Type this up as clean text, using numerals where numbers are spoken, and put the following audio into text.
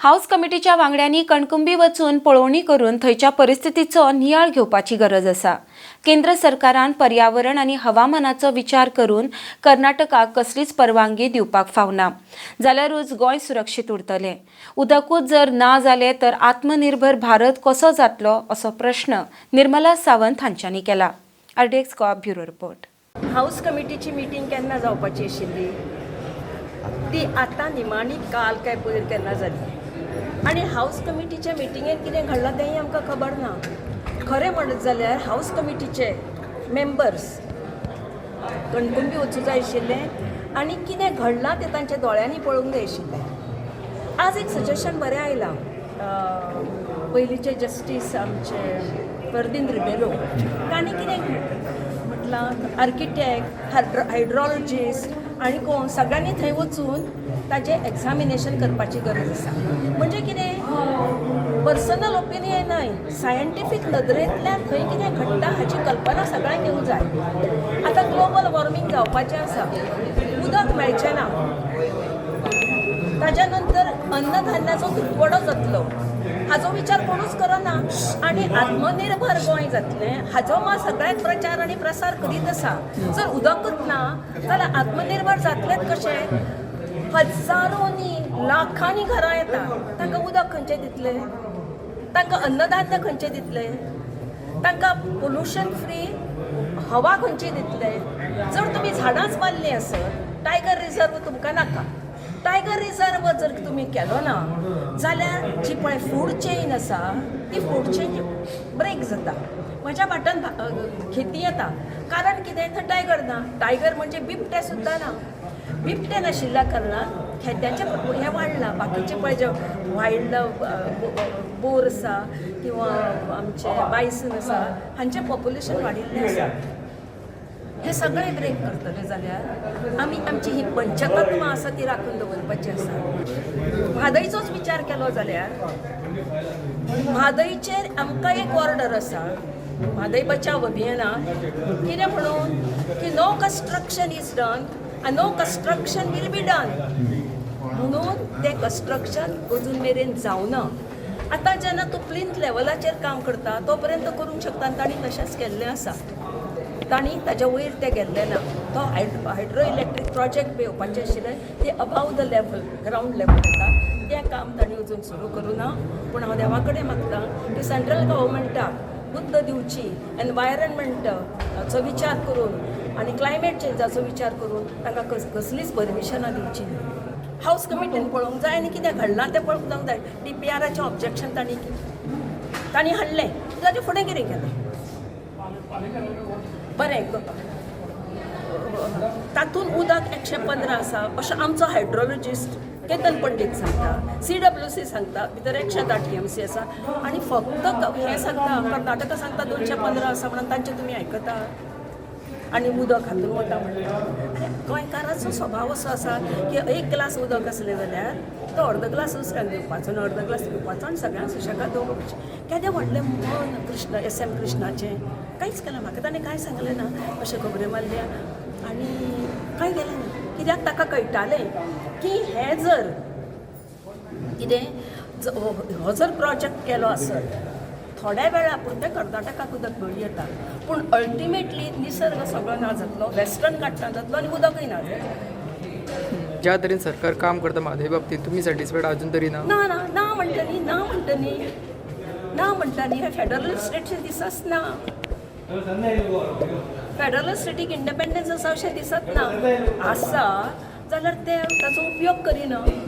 House कमिटीच्या वांगड्यांनी कणकुंबी वचून पळोवणी करून थंयच्या परिस्थितीचो नियाळ घेवपाची गरज आसा. केंद्र सरकारान पर्यावरण आनी हवामानाचो विचार करून कर्नाटकाक कसलीच परवानगी दिवपाक फावना जाल्यारूच गोंय सुरक्षीत उरतलें. उदकूच जर ना जालें तर आत्मनिर्भर भारत कसो जातलो, असो प्रश्न निर्मला सावंत हांच्यांनी केला. RDX Goa, bureau report. House कमिटीची मिटींग केन्ना जावपाची आशिल्ली, ती आतां निमाणी काल काय पयर केन्ना जाली आनी हाऊस कमिटीच्या मिटिंगेत कितें घडलां तेंय आमकां खबर ना. खरें म्हणत जाल्यार हाऊस कमिटीचे मेंबर्स कणकुंबी वचूं जाय आशिल्लें आनी कितें घडलां तें तांच्या दोळ्यांनी पळोवंक जाय आशिल्लें. आज एक सजेशन बरें आयलां. पयलींचे जस्टीस आमचे फर्दीन रिबेलो, तांणी कितें म्हटलां, आर्किटेक्ट, हायड्रॉलॉजिस्ट आनी कोण सगळ्यांनी थंय वचून ताजें एग्जामिनेशन करपाची गरज आसा. म्हणजे कितें, पर्सनल ओपिनियन न्हय, सायंटिफीक नदरेंतल्यान थंय कितें घडटा हाची कल्पना सगळ्यांक येवंक जाय. आतां ग्लोबल वॉर्मींग जावपाचें आसा, उदक मेळचें ना, ताज्या नंतर अन्नधान्याचो तुटवडो जातलो, हाजो विचार कोणूच करना. आनी आत्मनिर्भर गोंय जातलें हाजो मात सगळ्याक प्रचार आनी प्रसार करीत आसा. जर उदकच ना जाल्यार आत्मनिर्भर जातलेच कशें? हजारोंनी लाखांनी घरां येता, तांकां उदक खंयचें दितले? तांकां अन्नधान्य खंयचें दितले? तांकां पोल्युशन फ्री हवा खंयची दितले? जर तुमी झाडांच मारलीं आसत, टायगर रिजर्व तुमकां नाका. टायगर रिजर्व जर तुमी केलो ना जाल्यार जी पळय फूड चेन आसा, ती फूड चेन ब्रेक जाता. म्हज्या भाटान खेती येता, कारण कितें, थंय टायगर ना. टायगर म्हणजे बिबटे सुद्दां ना. बिबटे नाशिल्ल्या कारणान खेत्यांचें हें वाडलां. बाकीचे पळय जे वायल्ड बोर आसा किंवा आमचे बायसन आसा, हांचें पॉप्युलेशन वाडिल्लें आसा. हे सगळे ब्रेक करतले जाल्यार आमी आमची ही पंचतत्वां आसा ती राखून दवरपाची आसा. म्हादयचोच विचार केलो जाल्यार म्हादयचेर आमकां एक ऑर्डर आसा, म्हादय बचाव अभियाना. कितें म्हणून की no construction is done आनी no construction will be done म्हणून तें कन्स्ट्रक्शन अजून मेरेन जावना. आतां जेन्ना तूं प्लिंथ लेवलाचेर काम करता, तो पर्यंत करूंक शकता आनी तांणी तशेंच केल्लें आसा. तांणी ताज्या वयर तें गेल्लें ना. तो हायड्रो इलेक्ट्रीक प्रोजेक्ट येवपाचें आशिल्लें, ते above the level, ground level येता, तें काम तांणी अजून सुरू करूं ना. पूण हांव देवा कडेन मागता की सेंट्रल गव्हर्मेंटाक बुद्द दिवची, एनवायरमेंटाचो विचार करून आनी क्लायमेट चेंजाचो विचार करून तांकां कसलीच परमिशनां दिवची न्हय. हाऊस कमिटीन पळोवंक जाय आनी कितें घडलां तें पळोवंक जाय. डीपीआराचें ऑब्जेक्शन तांणी हाडलें, ताजें फुडें कितें केलें? बरें, तातूंत उदक 115 आसा अशें आमचो हायड्रोलॉजिस्ट केतन पंडीत सांगता. सीडब्ल्यूसी सांगता भितर 110 टीएमसी आसा आनी फक्त हें सांगता, कर्नाटका सांगता 215 आसा म्हणून तांचें तुमी आयकता आनी उदक हातून वता म्हणटा. आनी गोंयकाराचो स्वभाव असो आसा की एक ग्लास उदक आसलें जाल्यार तो अर्द ग्लास दुसऱ्याक दिवपाचो आनी अर्द ग्लास पिवपाचो आनी सगळ्यांक सुशेगाद दवरपाचें. केदें व्हडलें मन कृष्ण, एस एम कृष्णाचें. कांयच केलें म्हाका ताणें कांय सांगलें ना. अशें खबऱ्यो मारल्या आनी कांय गेलें ना, कित्याक ताका कळटालें की हें जर कितें हो जर प्रोजेक्ट केलो आसत, थोड्या वेळा पुरतें कर्नाटकाक उदक मेळूं येता, पूण अल्टिमेटली निसर्ग सगळो ना जातलो, वेस्टर्न घाट ना जातलो आनी उदकूय ना जातलें. ज्या तरेन सरकार काम करता म्हादय बाबतीत, तुमी सॅटिस्फायड अजून तरी ना? ना ना ना म्हणटा न्ही, ना म्हणटा न्ही, ना म्हणटा न्ही. हें फेडरल स्टेटशें दिसच ना. फेडरल स्टेटीक इंडिपेंडन्स आसा अशें दिसत ना. आसा जाल्यार ते ताचो उपयोग करिना.